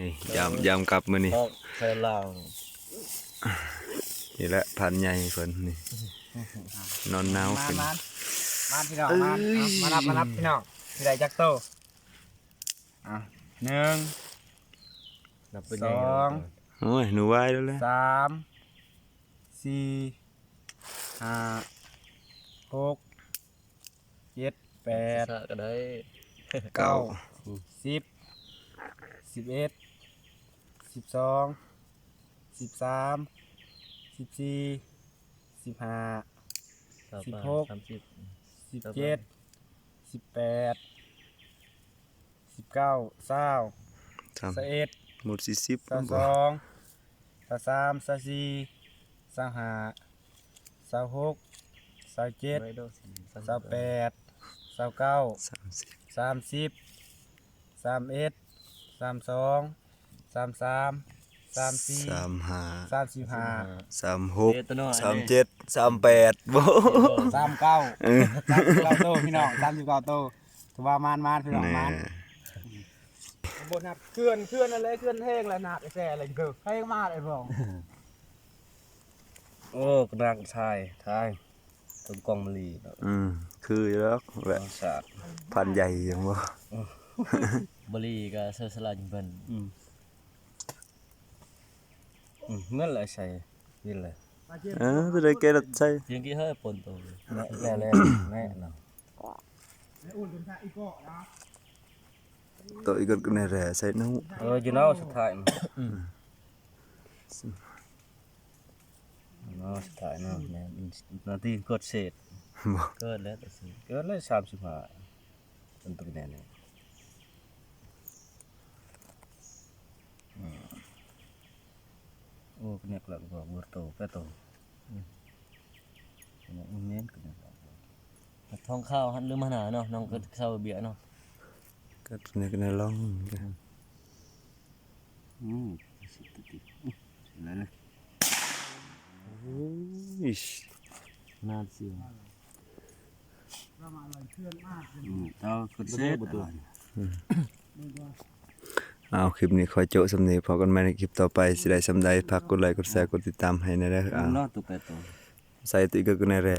ນີ້ ຢາມ ຢາມກັບມື້ນີ້ ອອກໃສ່ລາວ ນີ້ແຫຼະ ພານໃຫຍ່ເພິ່ນນີ້ ນອນໜາວຂຶ້ນ ມາ ມາ ມາ ພີ່ນ້ອງ ມາ ເອີຍ ມາ ມານັບ ມານັບ ພີ່ນ້ອງ ຊິໄດ້ຈັກໂຕ? ອ່ະ ໜຶ່ງ ນັບເປັນ ສອງ ໂອ້ຍ ໜູວາຍແລ້ວແຫຼະ ສາມ ສີ່ ຫ້າ ຫົກ ເຈັດ ແປດ ຊ້າໆກໍໄດ້ ເກົ້າ ສິບ ສິບເອັດ ສິບສອງ ສິບສາມ ສິບສີ່ ສິບຫ້າ ສິບຫົກ ສາມສິບ ສິບເຈັດ ສິບແປດ ສິບເກົ້າ ຊາວ ຊາວເອັດ ໝົດສີ່ສິບ ຊາວສອງ ຊາວສາມ ຊາວສີ່ ຊາວຫ້າ ຊາວຫົກ ຊາວເຈັດ ຊາວແປດ ຊາວເກົ້າ ສາມສິບ ສາມສິບ ສາມເອັດ ສາມສອງ ສາມສາມ ສາມສີ່ ສາມຫ້າ ສາມສິບຫ້າ ສາມຫົກ ເອີ ໂຕນ້ອຍ ສາມເຈັດ ສາມແປດ ບໍ່ ສາມເກົ້າ ເອີ ສາມສິບເກົ້າໂຕ ພີ່ນ້ອງ ສາມສິບເກົ້າໂຕ ຖືວ່າມານໆ ພີ່ນ້ອງ ມານ ບໍ່ນັບເຂື່ອນ ເຂື່ອນນັ້ນແຫຼະ ເຂື່ອນແຮງແຫຼະ ໜາກແຊແຫຼະ ເຂື່ອນແຮງມາກໄອ້ພອງ ໂອ້ ນາງຊາຍ ທາຍ ຕົ້ນກອງມະລີເນາະ ອືມ ຄືຢູ່ດອກແຫຼະ ທຳມະຊາດ ພັນໃຫຍ່ຫຍັງບໍ່ ອືມ ມະລີກໍເຊີສະຫຼາຍເພິ່ນ ອືມ ອືມ ແມ່ນແຫຼະ ໃສ່ນີ້ແຫຼະ ເອີ ຕົວໃດແກະລົດໃສ່ ພຽງທີ່ເຮີ້ຍປົນໂຕ ແນ່ ແນ່ ແນ່ນະ ໂຕອີກກໍແນ່ແຫຼະ ໃສ່ເນາະ ເອີ ຢູ່ເນາະ ສຸດທ້າຍ ອືມ ເນາະ ສຸດທ້າຍເນາະ ແມ່ນ ນາທີກວດເສດ ບໍ່ ເກີດແລ້ວ ເກີດແລ້ວ ສາມສິບຫ້າ ເປັນຕົວແນ່ນີ້ ອືມ ໂອ້ ກະແນກລະບໍ່ ບໍ່ໂຕ ແປດໂຕ ອືມ ກະແນກແມ່ນ ກະແນກລະ ທອງຂາວຫັ້ນລືມຫັ້ນນະເນາະ ນ້ອງກໍເຊົາເບຍເນາະ ກະແນກ ກະແນກລອງ ອືມ ອືມ ນັ້ນນະ ໂອ້ຍ ນານສຽວ ອືມ ເອົາ ເອົາ ຄລິບນີ້ຂໍໂຈະສ່ຳນີ້ ພໍ້ກັນໃໝ່ໃນຄລິບຕໍ່ໄປ ຊິໄດ້ສ່ຳໃດ ຝາກກົດໄລ ກົດແຊ ກົດຕິດຕາມໃຫ້ແດ່ເດີ ເອົາ ໃສ່ຕິກກັນແດ່.